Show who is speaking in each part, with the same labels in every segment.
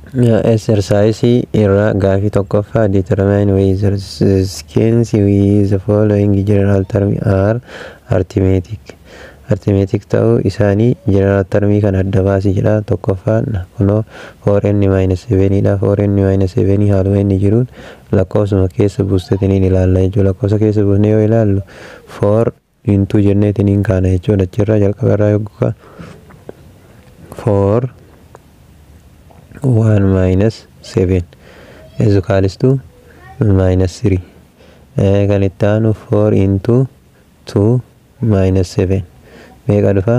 Speaker 1: Exercise irraa gaafii tokkoffaa: determine whether the sequence with the following general term are arithmetic. Arithmetic ta'uu isaanii general termii kan adda baasii jedha. Tokkoffaan kunoo 4n minus 7 dha. 4n minus 7 haaluma inni jiruun lakkoofsuma keessa buustetiniin ilaalla jechuudha. Lakkoofsa keessa buusnee yoo ilaallu, 4 into jenneetiniin kaana jechuudha. Achirraa jalqaba irraa yoggaa 4 1 minus 7 is equals to minus 3. Kan itti aanu 4 into 2 minus 7 meeqa dhufa?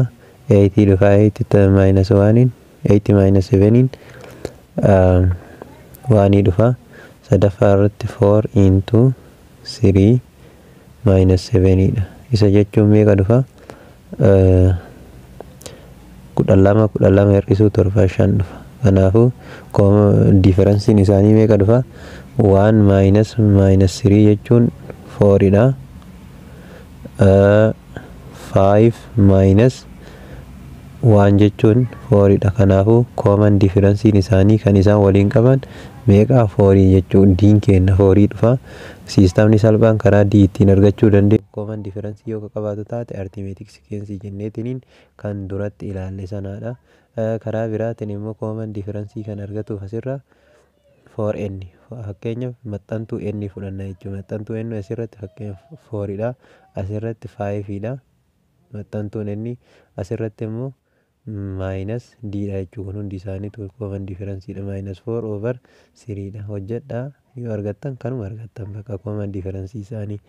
Speaker 1: 8 dhufa. 8 minus 1, 8 minus 7 1 dhufa. Sadaffaa irratti 4 into 3 minus 7 dha. Isa jechuun meeqa dhufa? 12, 12 hir'isuu 7, 5 dhufa. Kanaafuu differenceiin isaanii meeqa dhufa? 1 minus minus 3 jechuun 4 dha. 5 minus 1 jechuun 4 dha. Kanaafuu common differenceiin isaanii kan isaan waliin qaban meeqa? 4 jechuun D'n keenya 4 dhufa. Systemni salphaan karaa D ittiin argachuu dandeenyu, common difference yoo qabaatu taate, arithmetic sequence jenneetiniin kan duratti ilaalle sanaadha. Karaa biraatiin immoo common difference kan argatuuf asirra 4n, fakkeenyaaf maxxantuu n fudhanna jechuudha. Maxxantuu n asirratti fakkeenyaaf 4 dha. Asirratti 5 dha. Maxxantuun n asirratti immoo minus d dha jechuudha. Kun hundi isaaniitu common difference dha. Minus 4 over 3 dha. Hojjedhaa, yoo argattan kanuma argattan bakka common difference isaanii.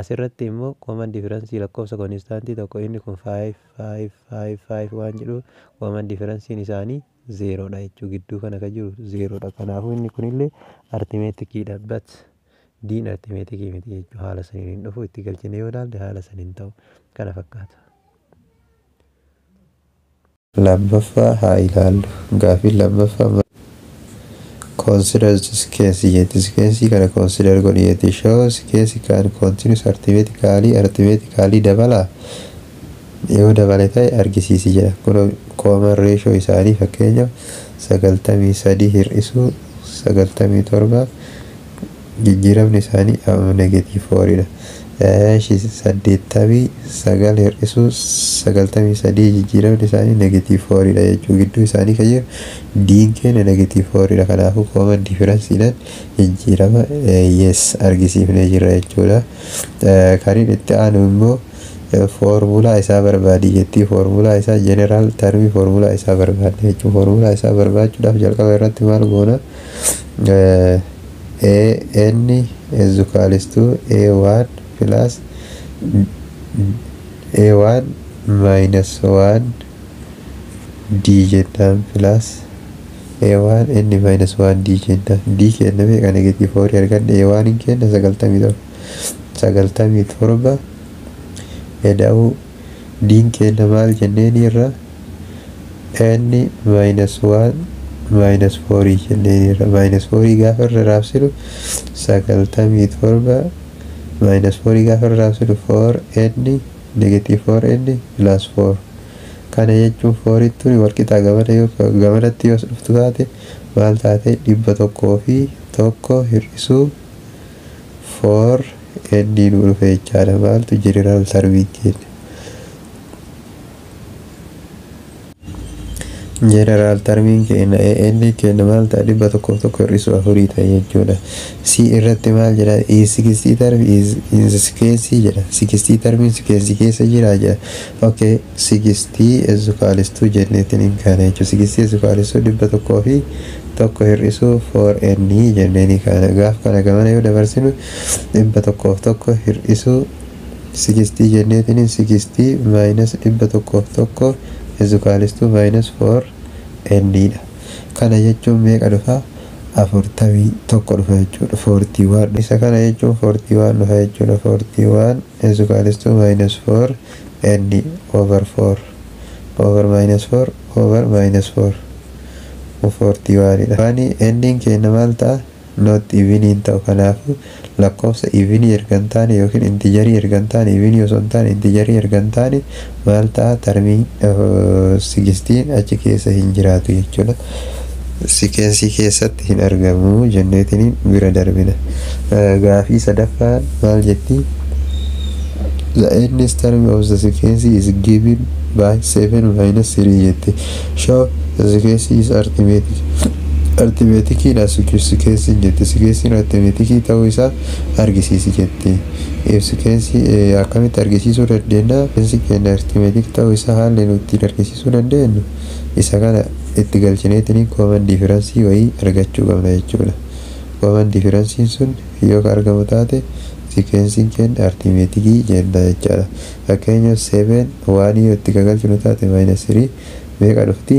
Speaker 1: Asirratti immoo common difference lakkoofsa constantii tokko, inni kun 5 5 5 5 waan jedhu, common differencein isaanii zerodha jechuudha. Gidduu kana kan jiru zerodha. Kanaafuu inni kunillee arithmeticiidha. But D'n arithmeticii miti jechuudha. Haala saniin hin dhufu, itti galchine yoo ilaalle haala saniin ta'u kana fakkaata.
Speaker 2: Lammaffaa haa ilaallu. Gaaffiin lammaffaa consider sequence jetti. Sequence kana consider godhi jetti. Show sequence kan continuous arithmetically, arithmetically dabala. Yoo dabale ta'e argisiisi jedha. Kun common ratio isaanii, fakkeenyaaf 93 hir'isuu 97, jijjiiramni isaanii negative fouriidha. 89 hir'isuu 93, jijjiiramni isaanii negative fouriidha jechuudha. Gidduu isaanii kan jiru D'n keenya negative fouriidha. Kanaafuu common differenceiidhaan jijjiirama yes argisiifnee jirra jechuudha. Kan inni itti aanu immoo foormulaa isaa barbaadi jettii. Foormulaa isaa, general termii foormulaa isaa barbaadne jechuudha. Foormulaa isaa barbaachuudhaaf jalqaba irratti maal goona? A n is equals to A1 plus A1 minus 1 D jennaan, plus A1 n minus 1 D jennaan. D kenna meeqa? Negative 4 arganne. A1 hin kenna 97, 97 eda'uu D'n kenna maal jenneen irra? N minus 1 minus 4 jenneen irra. Minus 4 gaafa irra raabsinu, 97 minus 4 gaafa irra raabsinu, 4 n, negative 4 n plus 4. Kana jechuun fourittuun walqixaa gamana yoo gamanatti yoo dhuftu taate maal taate? 101 hir'isuu 4 n nu dhufe jechaadha. Maaltu general termiin keenya? General termiin keenya n keenya maal ta'a? 101 hir'isuu afurii ta'e jechuudha. C irratti maal jedha? Is sixth term is in the sequence jedha. Sixth termiin sequence keessa jira jedha. Okay, sixth is equals to jenneetiin hin kaane jechuudha. Sixth is equals to 101 hir'isuu 4n jenneeni kaana. Gaaf kana gamana yoo dabarsinu, 101 hir'isuu sixth jenneetiin, sixth minus 101 is equals to minus 4 n dha. Kana jechuun meeqa dhufa? 41 dhufa jechuudha. 41. Isa kana jechuun 41 dhufa jechuudha. 41 is equals to minus 4 n over 4 over minus 4 over minus 4, 41 dha. Waan n keenya maal ta'a? Not even hin ta'u. Kanaafuu lakkoofsa evenii erga hin taane yookiin integerii erga hin taane, evenii osoo hin taane integerii erga hin taane, maal ta'a? Termii sixthiin achi keessa hin jiraatu jechuudha. Sequence keessatti hin argamu jenneetiin bira darbina. Gaafii sadaffaan maal jetti? The nth term of the sequence is given by 7 minus 3 jetti. Show the sequence is arithmetic. Arithmeticiidha sequence jetti. Sequence arithmeticii ta'uu isaa argisiisi jetti. Sequence akkamitti argisiisuu dandeenya? Sequence keenya arithmetic ta'uu isaa haalli nuti ittiin argisiisuu dandeenyu isa kana itti galchineetiin common difference wayii argachuu qabna jechuudha. Common difference sun yoo ka argamu taate, sequence keenya arithmeticii jenna jechaadha. Fakkeenyaaf, 7 waan yoo itti galchinu taate, minus 3 meeqa dhufti?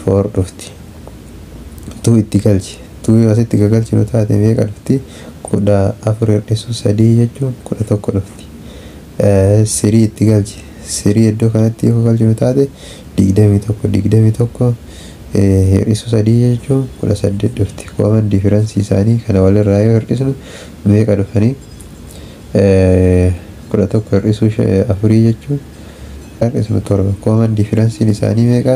Speaker 2: 4 dhufti. 2 itti galchi. 2 yoo asitti galchinu taate, meeqa dhufti? 14 hir'isuu 3 jechuun 11 dhufti. 3 itti galchi. 3 iddoo kanatti yoo galchinu taate, 21, 21 hir'isuu 3 jechuun 18 dhufti. Common difference isaanii kana walirraa yoo hir'isnu meeqa dhufanii? 11 hir'isuu 4 jechuun hir'isnu 7. Common difference isaanii meeqa?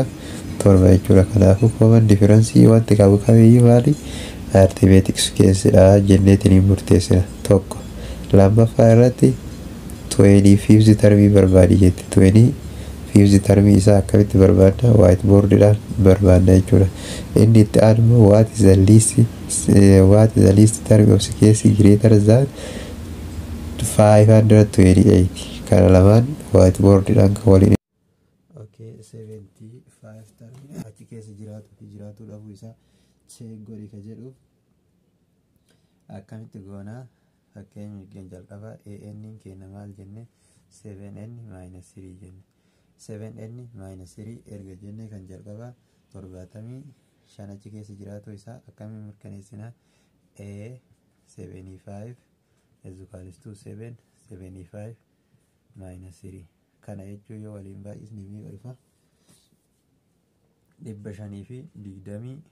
Speaker 2: 7 jechuudha. Kanaafuu common difference wanti qabu kamiyyuu maali? Arithmetic sequenceedha jenneetiin murteessina. Tokko. Lammaffaa irratti 25th termii barbaadi jetti. 25th termii isaa akkamitti barbaadna? White boardiidhaan barbaadna jechuudha. Inni itti aanu immoo what is the least term of sequence greater than 528? Kana lamaan white boardiidhaan kan waliin.
Speaker 1: Okay, 75 termii achi keessa jiraatu fi jiraatuu dhabuu isaa check godhi ka jedhuuf akkamitti goonaa? Fakkeenya keenya jalqabaa, AN keenya maal jenne? 7n minus 3 jenne. 7n minus 3 erga jenne, kan jalqabaa 75 achi keessa jiraatu isaa akkamiin mirkaneessina? A 75 is equals to 7 75 minus 3. Kana jechuun yoo waliin baay'isne meeqa dhufa? 525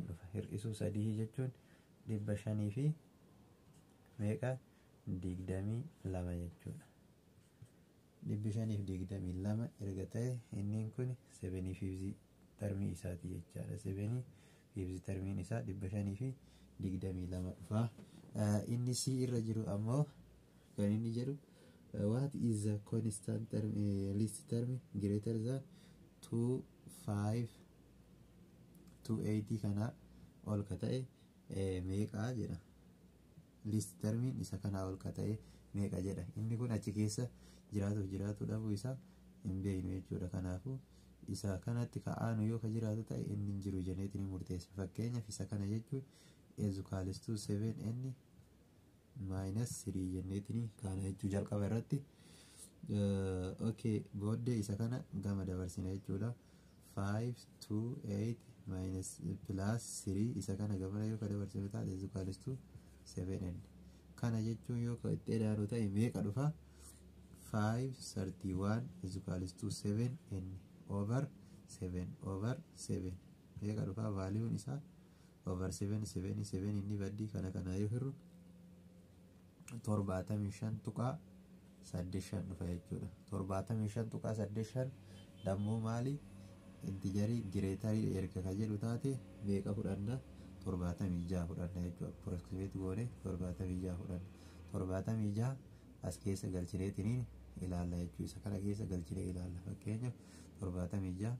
Speaker 1: dhufa. Hir'isuu 3 jechuun 500 fi meeqa? 22 jechuudha. 522 erga ta'e, inni kun 75 termii isaati jechaadha. 75 termiin isaa 522 dhufa. Inni C irra jiru ammoo kan inni jedhu, what is the constant term, least term greater than 2 5 280 kana ol ka ta'e meeqaa jedha. Least termiin isa kanaa ol ka ta'e meeqa jedha. Inni kun achi keessa jiraatuuf jiraatu dhabuu isaa hin beeknu jechuudha. Kanaafuu isa kanatti ka'aanu yoo ka jiraatu ta'e, inni hin jiru jenneetiin murteessa. Fakkeenyaaf, isa kana jechuun is equals to 7n minus 3 jenneetiin kana jechuu jalqaba irratti. Okay, booddee isa kana gama dabarsina jechuudha. 5 2 8 minus plus 3, isa kana gamana yoo ka dabarsinu taate, is equals to 7n. Kana jechuun yoo ka itti edaanu ta'e meeqa dhufa? 5 31 is equals to 7n over 7 over 7. Meeqa dhufa valueun isaa? Over 7 7 7 inni baddii. Kana kana yoo hirru, 75.85 dhufa jechuudha. 75.85 dammoo maali? Integerii greaterii erga ka jedhu taate, meeqa fudhanna? 76 fudhanna jechuudha. Approximate goone 76 fudhanna. 76 as keessa galchineetiniin ilaalla jechuu, isa kana keessa galchinee ilaalla. Fakkeenyaaf, 76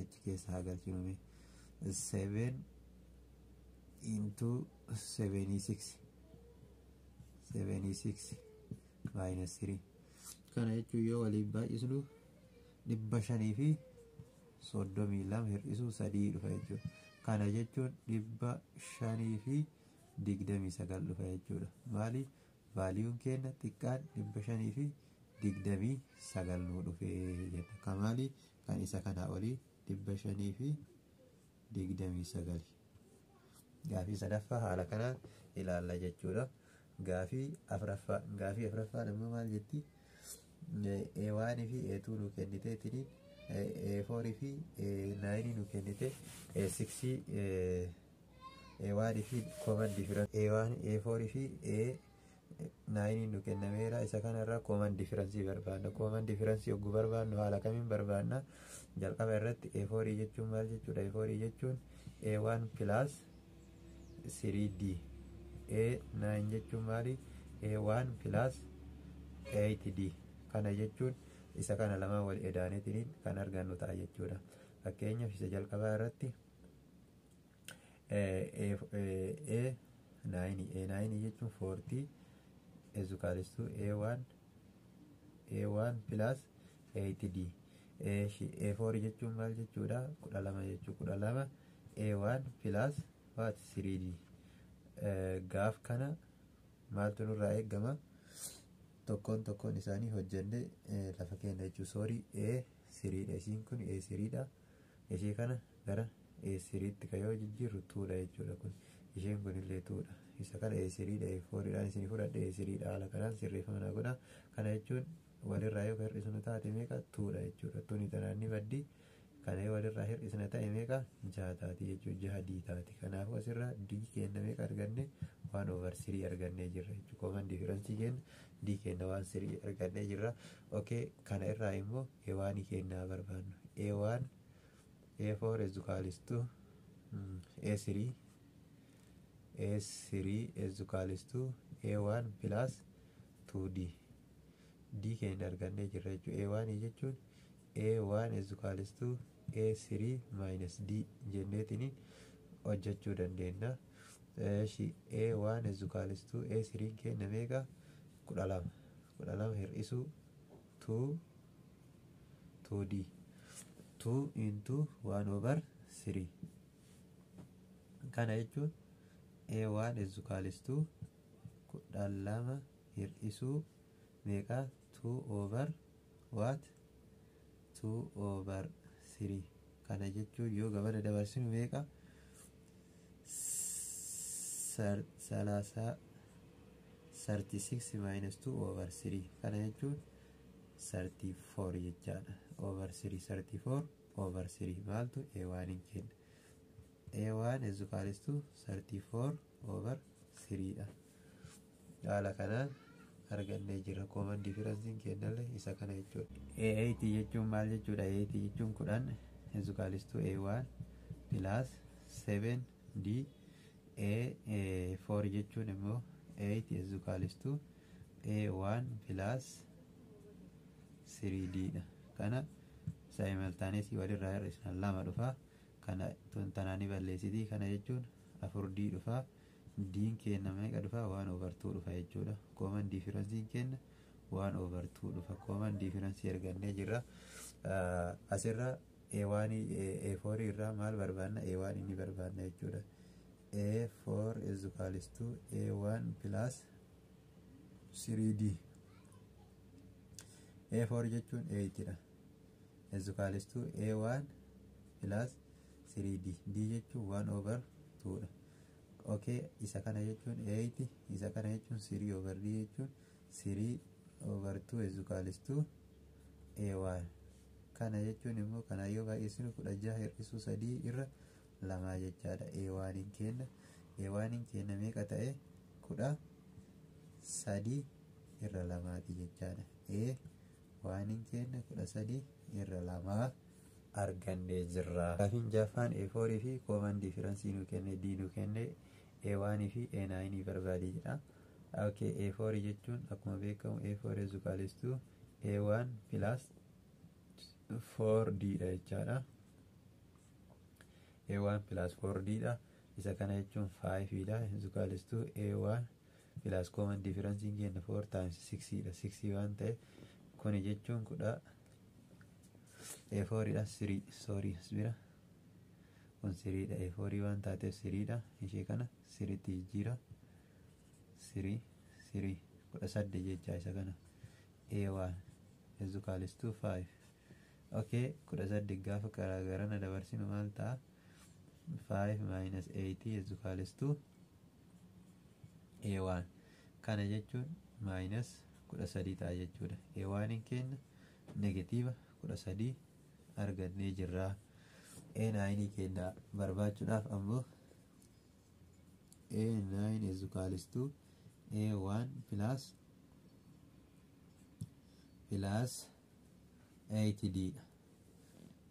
Speaker 1: achi keessa haa galchinume. 7 into 76, 76 minus 3. Kana jechuun yoo waliin baay'isnu, 532 hir'isuu 3 dhufa jechuudha. Kana jechuun 529 dhufa jechuudha. Maali? Valueun keenya xiqqaan 529 nuu dhufee jenna. Kan maali? Kan isa kanaa olii 529. Gaafii sadaffaa haala kanaan ilaalla jechuudha. Gaafii afuraffaa. Gaafii afuraffaan immoo maal jetti? A1 fi A2 nu kenniteetiniin, A4 fi A9 nu kennite, A6, A1 fi common difference A1, A4 fi A9 nu kennameera. Isa kanarraa common difference barbaadna. Common difference yogguu barbaadnu haala kamiin barbaadna? Jalqaba irratti A4 jechuun maal jechuudha? A4 jechuun A1 plus 3D. A9 jechuun maali? A1 plus 8D. Kana jechuun isa kana lamaan wal edaaneetiin kan argannu ta'a jechuudha. Fakkeenyaaf, isa jalqabaa irratti A9, A9 jechuun 40 is equals to A1 A1 plus 8D. A4 jechuun maal jechuudha? 12 jechuu, 12 A1 plus what? 3D. Gaaf kana maaltu nurraa eegama? Tokkoon tokkoon isaanii hojjenne lafa keenya jechuu. Sorry, A threedha. Isiin kun A threedha. Ishee kana gara A threetti kan yoo jijjiirru twodha jechuudha. Kun isheen kun illee twodha. Isa kana A threedha, A fouriidhaan isin fudhadhe, A threedha. Haala kanaan sirreeffama naa godha. Kana jechuun walirraa yoo hir'isnu taate meeqa? Twodha jechuudha. Tuni tanaan ni baddi. Kana yoo walirraa hir'isna ta'e meeqa? Jaha taati jechuudha. Jaha D taati. Kanaafuu asirraa D kenna meeqa arganne? One over three argannee jirra jechuudha. Common difference kenna D kenna one three argannee jirra. Okay, kana irraa immoo A1 kennaa barbaannu. A1 A4 is equals to A3, A3 is equals to A1 plus 2D. D keenya argannee jirra jechuudha. A1 jechuun A1 is equals to A3 minus D jenneetiin hojjechuu dandeenya. A1 is equals to A3 keenya meeqa? 12. 12 hir'isuu 2 2D, 2 into 1 over 3. Kana jechuun A1 is equals to 12 hir'isuu meeqa? 2 over what? 2 over 3. Kana jechuun yoo gabana dabarsinu meeqa? Salaasaa 36 minus 2 over 3. Kana jechuun 34 jechaadha. Over 3, 34 over 3. Maaltu? A1 hin kenna. A1 is equals to 34 over 3 dha. Haala kanaan argannee jira. Common difference kennallee isa kana jechuudha. A8 jechuun maal jechuudha? A8 jechuun 10 is equals to A1 plus 7D. A4 jechuun immoo 8 is equals to A1 plus 3D dha. Kana simultaneously walirraa hir'isna, lama dhufa. Kana tanaanii balleessitii. Kana jechuun 4D dhufa. D'n kenna meeqa dhufa? 1 over 2 dhufa jechuudha. Common difference kenna 1 over 2 dhufa. Common difference argannee jirra. Asirra A1 A4 irraa maal barbaanna? A1 inni barbaanna jechuudha. A4 is equals to A1 plus 3D. A4 jechuun 8 dha. Is equals to A1 plus 3D. D jechuun 1 over 2 dha. Okay, isa kana jechuun 8, isa kana jechuun 3 over D jechuun 3 over 2 is equals to A1. Kana jechuun immoo kana yoo baay'isnu 16 hir'isuu 3 irra 2 jechaadha. A1 hin kenna. A1 hin kenna meeqa ta'e? 13 irra 2ti jechaadha. A1 hin kenna 13 irra 2 argannee jirra. Gaafiin jaffaan A4 fi common difference nu kenne, D nu kenne, A1 fi A9 barbaadee jedha. Okay, A4 jechuun akkuma beekamu A4 is equals to A1 plus 4D dha jechaadha. A1 plus 4D dha. Isa kana jechuun 5 dha. Is equals to A1 plus common difference kenna 4 times 6 dha. 6 waan ta'e kuni jechuun kudha A4 dha, 3, sorry, bira kun 3 dha. A4 waan taateef 3 dha. Ishee kana 3tti jijjiira. 3 3 18 jecha. Isa kana A1 is equals to 5. Okay, 18 gaafa karaa garana dabarsinu maal ta'a? 5 minus 80 is equals to A1. Kana jechuun minus 13 ta'a jechuudha. A1 hin kenna negative 13 argannee jirra. A9 kenna barbaachuudhaaf ammoo A9 is equals to A1 plus 8D dha.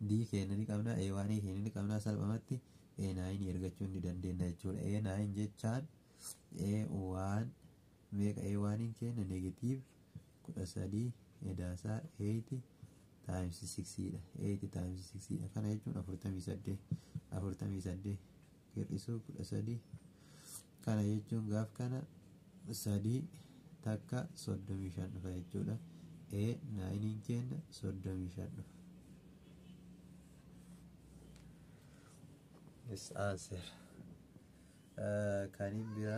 Speaker 1: D kenna ni qabna, A1 kenna ni qabna. Salphumatti
Speaker 2: A9 argachuu ni dandeenya jechuudha. A9 jechaan A1 meeqa? A1 keenya negative 13 edaasaa 8 times 6 dha. 8 times 6 dha. Kana jechuun 48, 48 hir'isuu 13. Kana jechuun gaaf kana 3 takka 35 dhufa jechuudha. A9 keenya 35 dhufa. This answer. Kanin bira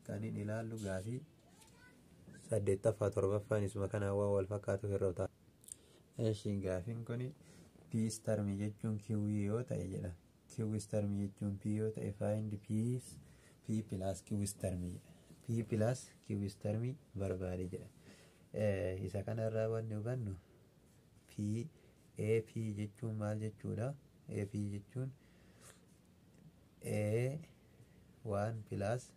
Speaker 2: kanin ilaallu gaafii saddeettaffaa, torbaffaan isuma kanaan waan wal fakkaatu hir'ata. Eeshiin gaafiin kun Pth term jechuun Q yoo ta'e jedha. Qth term jechuun P yoo ta'e, find P P plus Qth term jedha. P plus Qth term barbaade jedha. Isa kanarraa wanni hubannu P AP jechuun maal jechuudha? AP jechuun A 1 plus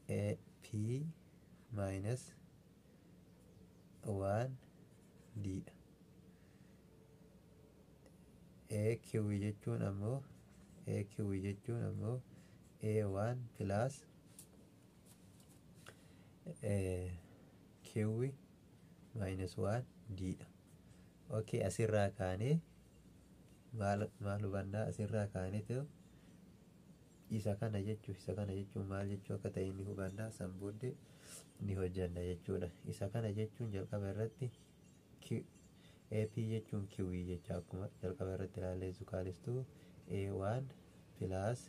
Speaker 2: A P minus 1 D dha. AQ jechuun ammoo, AQ jechuun ammoo A1 plus Q minus 1 D dha. Okay, asirraa kaanee maal maal hubannaa? Asirraa kaanee ta'u isa kana jechuun, isa kana jechuun maal jechuu akka ta'e ni hubannaa, san booddee ni hojjanna jechuudha. Isa kana jechuun jalqaba irratti AP jechuun Q jecha akkuma jalqaba irratti ilaallee equals to A1 plus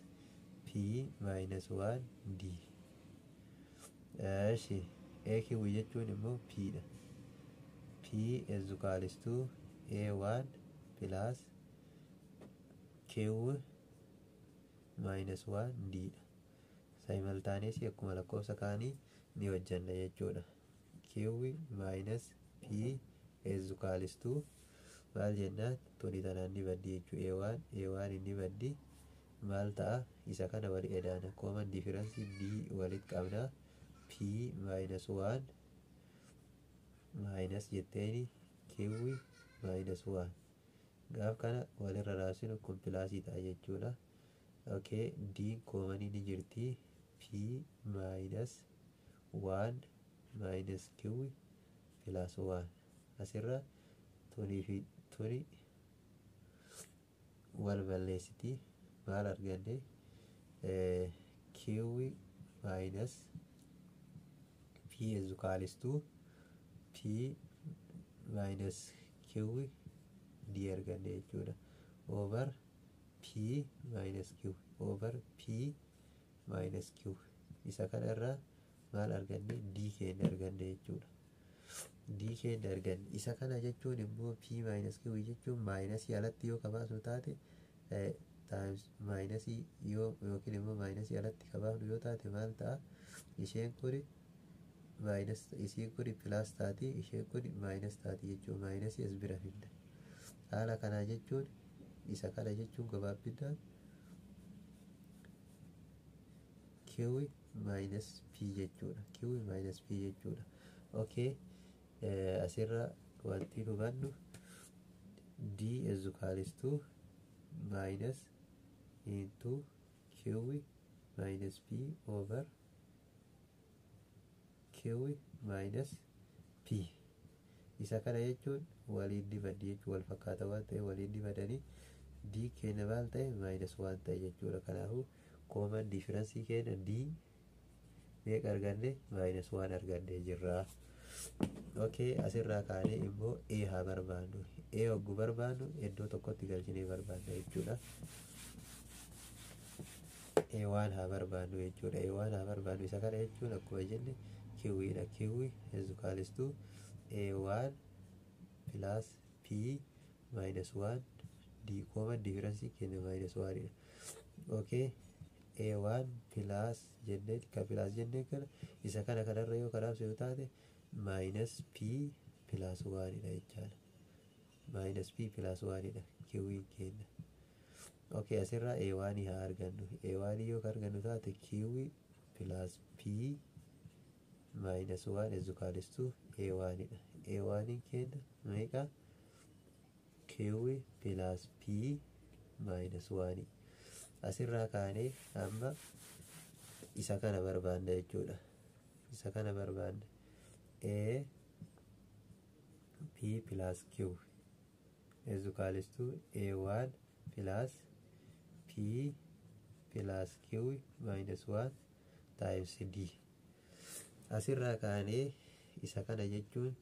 Speaker 2: P minus 1 D. Eeshi, AQ jechuun immoo P dha. P is equals to A1 plus Q minus 1 D dha. Simultaneously akkuma lakkoofsa kaanii ni hojjanna jechuudha. Q minus P is equals to maal jennaan, tuni tanaan ni baddi jechuu. A1 A1 inni baddi, maal ta'a? Isa kana wali edaana, common difference D walitti qabna. P minus 1 minus jetteeni Q minus 1. Gaaf kana walirra raasinu kun plusii ta'a jechuudha. Okay, D commonii ni jirti. P minus 1 minus Q plus 1. Asirra tunii fi tuni wal balleessiti. Maal arganne? Q minus P is equals to P minus Q D arganne jechuudha. Over P minus Q, over P minus Q. Isa kana irraa maal arganne? D keenya arganne jechuudha. D keenya arganne. Isa kana jechuun immoo P minus Q jechuun minusii alatti yoo kabaasnu taate, times minusii yoo yookiin immoo minusii alatti kabaafnu yoo taate maal ta'a? Isheen kuni minus, isiin kuni plus taati, isheen kuni minus taati jechuun minusii as bira fidna. Haala kanaa jechuun isa kana jechuun gabaabbinaan Q minus P jechuudha. Q minus P jechuudha. Okay, asirra wanti hubannu D is equals to minus into Q minus P over Q minus P. Isa kana jechuun waliin dibaddi jechuun wal fakkaata waan ta'e waliin dibadanii D keenya maal ta'e? Minus waan ta'e jechuudha. Kanaafuu common difference keenya D meeqa arganne? Minus waan arganne jirra. Okay, asirraa kaanee immoo A haa barbaannu. A hogguu barbaannu iddoo tokkotti galchinee barbaanna jechuudha. A waan haa barbaannu jechuudha. A waan haa barbaannu. Isa kana jechuun akkuma jenne Q dha. Q is equals to A1 plus P minus 1 D. Common difference keenya minus 1 dha. Okay. A1 plus jennee ka plus jennee kana isa kana kanarra yoo karaabse yoo taate minus P plus 1 dha jechaadha. Minus P plus 1 dha Q keenya. Okay, asirraa A1 haa argannu. A1 yoo argannu taate Q plus P minus 1 is equals to A1 dha. A1 keenya meeqa? Q plus P minus 1.
Speaker 1: Asirraa kaanee amma isa kana barbaanna jechuudha. Isa kana barbaanna. A P plus Q is equals to A1 plus P plus Q minus 1 times D. Asirraa kaanee isa kana jechuun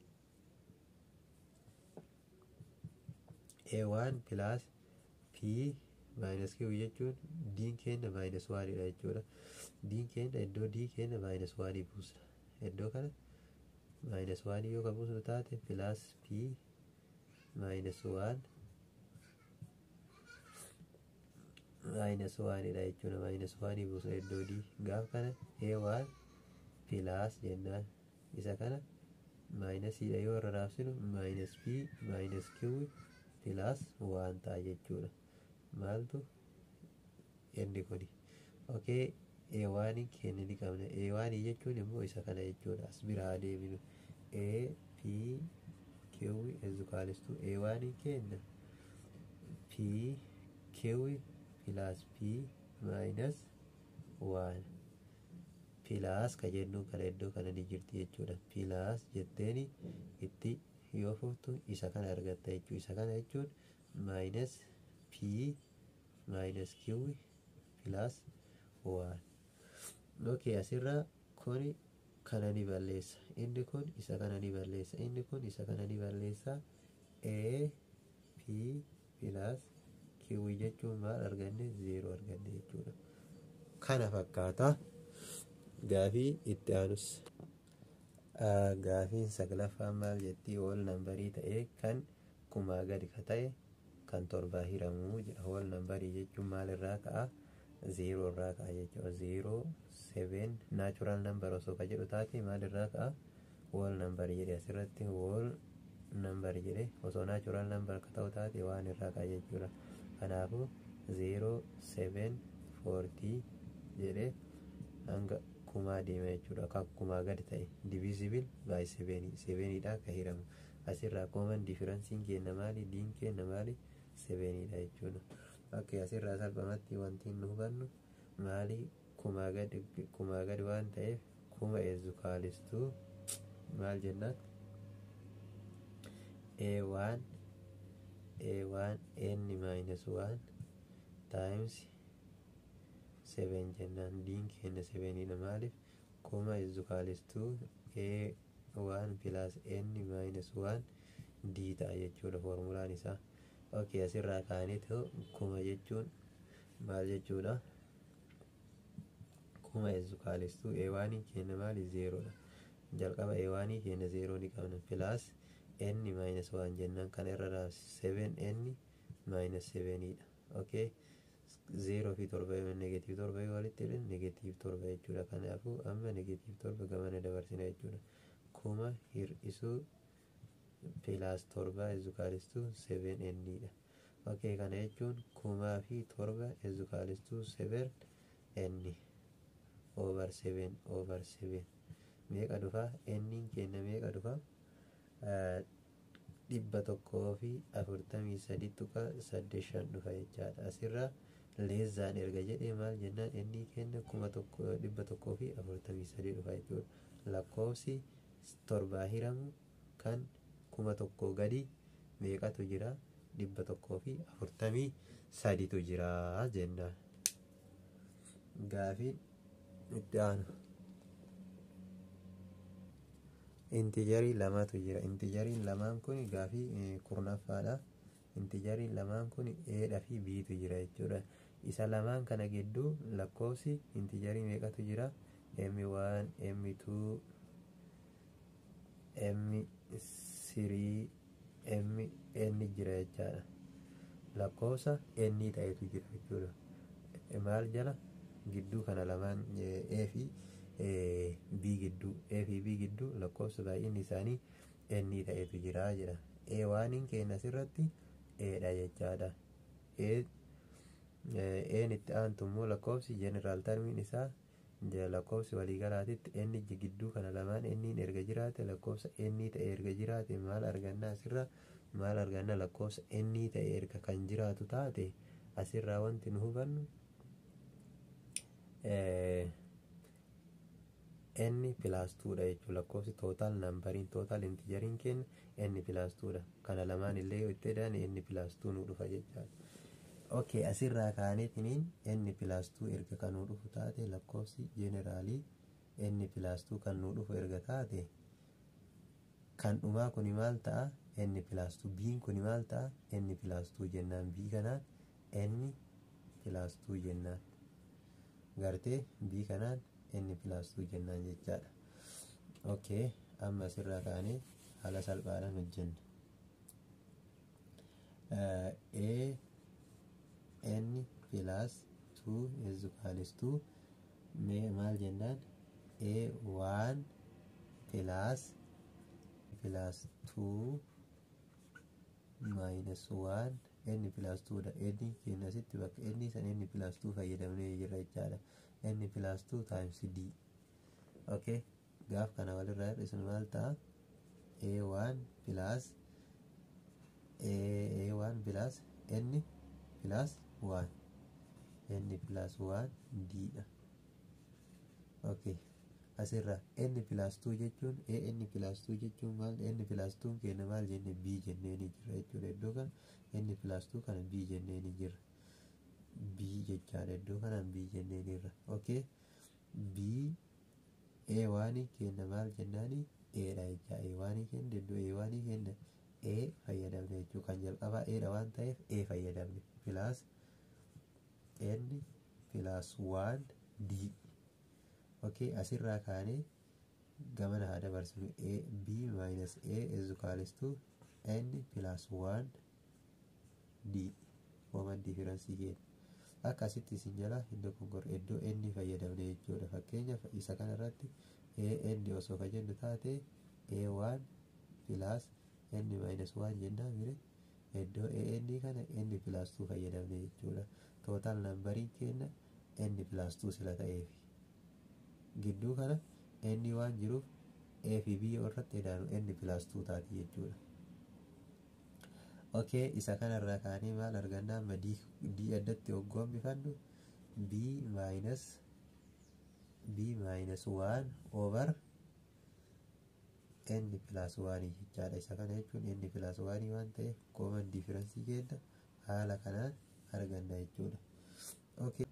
Speaker 1: A1 plus P minus Q jechuun D keenya minus 1 dha jechuudha. D keenya iddoo D keenya minus 1 buusna. Iddoo kana minus 1 yoo ka buusnu taate plus P minus 1 minus 1 dha jechuudha. Minus 1 buusna iddoo D. Gaaf kana A1 plus jennaan isa kana minus dha yoo irra raabsinu minus P minus Q plus 1 ta'a jechuudha. Maaltu inni kuni? Okay, A1 keenya ni qabna. A1 jechuun immoo isa kana jechuudha. As biraa deeminu. A P Q is equals to A1 keenya P Q plus P minus 1 plus ka jennu kana iddoo kana ni jirti jechuudha. Plus jetteeni itti yoo fuftu isa kana argatta jechuudha. Isa kana jechuun minus P minus Q plus 1. Okay, asirraa kuni kana ni balleessa. Inni kun isa kana ni balleessa. Inni kun isa kana ni balleessa. A P plus Q jechuun maal arganne? 0 arganne jechuudha. Kana fakkaata. Gaafii itti aanus. Gaafiin saglaffaan maal jetti? Whole numberii ta'ee kan kumaa gadi ka ta'e kan torbaa hiramuu jedha. Whole numberii jechuun maal irraa ka'a? 0 irraa ka'a jechuudha. 0, 7 natural number osoo ka jedhu taate maal irraa ka'a? Whole number jedhe asirratti whole number jedhe osoo natural number ka ta'u taate waan irraa ka'a jechuudha. Kanaafuu 0, 7, 40 jedhe hanga kumaa deema jechuudha. Akka kumaa gadi ta'e divisible by 7 7 dha ka hiramu. Asirraa common difference kenna maali? Diin kenna maali? 7 dha jechuudha. Okay, asirraa salphumatti wanti nu hubannu maali? Kumaa gadi waan ta'eef kuma is equals to maal jennaan? A1 n minus 1 times 7 jennaan. Diin keenya 7 dha. Maaliif? Kuma is equals to A1 plus n minus 1 d ta'a jechuudha foormulaan isaa. Okay, asirraa kaanee kuma jechuun maal jechuudha? Kuma is equals to A1 keenya maali? 0 dha. Jalqaba A1 keenya 0 ni qabna. Plus n minus 1 jennaan kana irra raabsi 7n minus 7 dha. Okay, 0 fi 7 negative 7 yoo walitti hidhan negative 7 jechuudha. Kanaafuu amma negative 7 gamana dabarsina jechuudha. Kuma hir'isuu plus 7 is equals to 7n dha. Okay, kana jechuun kumaa fi 7 is equals to 7n over 7 over 7 meeqa dhufa? N keenya meeqa dhufa? 143.85 dhufa jechaadha. Asirraa less than erga jedhee maal jennaan? N keenya 143 dhufa jechuudha. Lakkoofsi torbaa hiramu kan 1000 gadi meeqatu jira? 143tu jira jennaan. Gaafiin itti aanu intijarii lamatu jira. Intijariin lamaan kun gaafii kurnaffaadha. Intijariin lamaan kun A dha fi B tu jira jechuudha. Isa lamaan kana gidduu lakkoofsi intijarii meeqatu jira? M1, M2, M3, M N jira jechaadha. Lakkoofsa N ta'etu jira jechuudha. Maal jala? Gidduu kana lamaan A fi B gidduu, A fi B gidduu lakkoofsa baay'inni isaanii N ta'etu jira jedha. A1 keenya asirratti A dha jechaadha. A itti aantu immoo lakkoofsi jeneraal termiin isaa lakkoofsi waliigalaatitti N gidduu kana lamaan N erga jiraate lakkoofsa N ta'e erga jiraate maal arganna asirraa? Maal arganna? Lakkoofsa N ta'e erga kan jiraatu taate asirraa wanti nu hubannu N plus 2 dha jechuudha. Lakkoofsi total numberiin, total integeriin keenya n plus 2 dha. Kana lamaan illee yoo itti edaane n plus 2 nu dhufa jechaadha. Okay, asirraa kaaneetiniin n plus 2 erga kan nu dhufu taate, lakkoofsi generalii n plus 2 kan nu dhufu erga taate, kan dhumaa kuni maal ta'a? N plus 2. B'n kuni maal ta'a? N plus 2 jennaan. B kanaan n plus 2 jennaan. Gartee b kanaan n plus 2 jennaan jechaadha. Okay, amma asirraa kaanee haala salphaadhaan hojjenna. A n plus 2 is equals to mee maal jennaan? A 1 plus 2 minus 1 n plus 2 dha. N keenya asitti bakka n san n plus 2 fayyadamnee jirra jechaadha. N plus 2 times d. Okay, gaaf kana walirraa hir'isnu maal ta'a? A1 plus a1 plus n plus 1, n plus 1 d dha. Okay, asirra n plus 2 jechuun, a n plus 2 jechuun maal? N plus 2 keenya maal jenne? B jennee ni jira jechuudha. Iddoo kana n plus 2 kana b jennee ni jira. B jechaadha, iddoo kanaan b jennee ni jirra. Okay, b a waan keenya maal jennaani? A dha jecha. A waan keenya iddoo a waan keenya a fayyadamne jechuu. Kan jalqabaa a dha waan ta'eef a fayyadamne, plus n plus 1 d. Okay, asirraa kaanee gamana haa dabarsinu. A b minus a is equals to n plus 1 d. Common difference keenya akka asitti isin jala hin dogoggorre, iddoo n fayyadamne jechuudha. Fakkeenyaaf isa kanarratti a n osoo ka jennu taate, a 1 plus n minus 1 jennaa mire? Iddoo a n kana n plus 2 fayyadamne jechuudha. Total numberiin keenya n plus 2 sila ta'eef, gidduu kana n waan jiruuf a fi b irratti edaanu n plus 2 taati jechuudha. Okay, isa kanarraa kaanee maal arganna amma? D d addatti hoggoo hambifannu, b minus 1 over n plus 1 jechaadha. Isa kana jechuun n plus 1 waan ta'eef common difference keenya haala kanaan arganna jechuudha. Okay,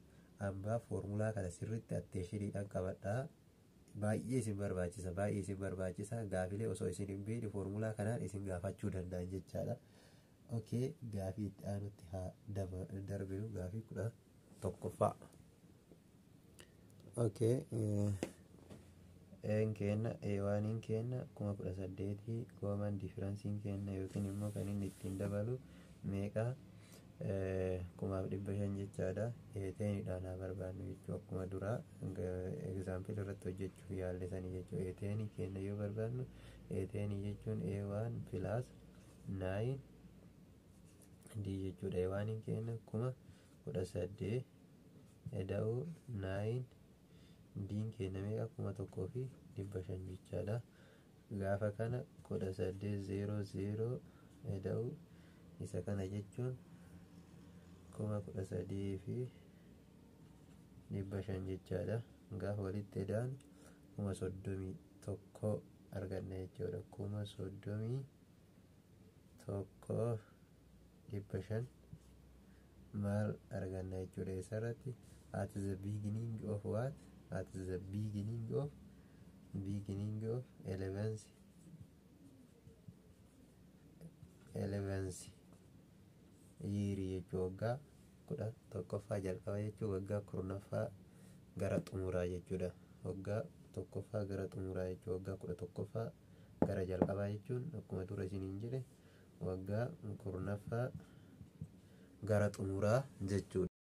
Speaker 1: amma foormulaa kana sirriitti attentioniidhaan qabadhaa. Baay'ee isin barbaachisa, baay'ee isin barbaachisa. Gaafilee osoo isin hin beekne foormulaa kanaan isin gaafachuu danda'an jechaadha. Okay, gaafii itti aanutti haa darbinu, gaafii 11ffaa. Okay, een kenna, A1iin kenna 18,000. Common differenceiin kenna yookiin immoo kan inni ittiin dabalu meeqa? 5,500 jechaadha. A tenidhaan haa barbaannu jechuu, akkuma duraa example irratti hojjechuuf yaallisanii jechuu. A tenii kenna yoo barbaannu, A tenii jechuun A1 plus 9 d jechuudha. A1iin kenna 18,000 eda'uu 9 diin kenna meeqa? 1,500 jechaadha. Gaafa kana 1800 eda'uu isa kana jechuun 13,500 jechaadha. Gaafa walitti eda'an 31,000 arganna jechuudha. 31,500 maal arganna jechuudha isarratti? At the beginning of what? At the beginning of 11th year jechuu, waggaa 11ffaa jalqaba jechuu, waggaa 10ffaa gara xumuraa jechuudha. Waggaa tokkoffaa gara xumuraa jechuu, waggaa 11ffaa gara jalqabaa jechuun, akkuma dura isiniin jedhe, waggaa 10ffaa gara xumuraa jechuudha.